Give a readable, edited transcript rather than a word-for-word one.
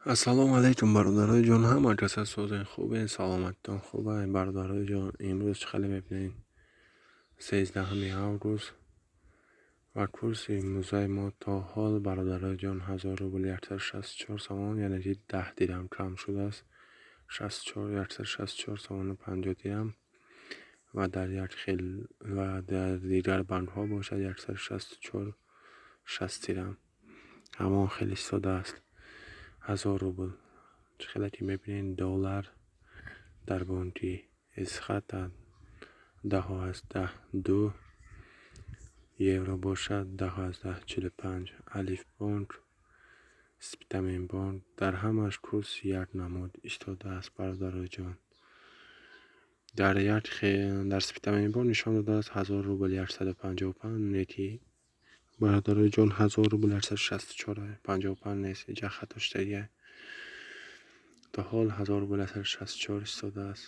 Ассалому алайкум, бародарои ҷон, ҳама каса созен, хубен, саломатитон хуба, бародарои ҷон. Имрӯз чӣ хеле мебинед, 13 август ва курси имрӯзаи мо то ҳол, бародарои ҷон, 1000 рубл 164 сомон, яъне ки 10 дирам кам шудааст, 164 сомону 50 дирам ва дар як хел ва дар дигар бонкҳо бошад, 164 60 дирам ҳамон хел истодааст 1000 рубл. Чӣ хеле ки мебинед, доллар дар бонки Эсхата 10,2, евро бошад 10,45. Алиф бонк, Спитамен бонк, дар ҳамаш курс як намуд истодааст, бародарои ҷон. Дар як дар Спитамен бонк нишон додааст 1000 рубл 155, неки, бародарои ҷон, 1000 рубл 164, 55 нест, иҷа хато шудагия. То ҳол 1000 рубл 164 истодааст.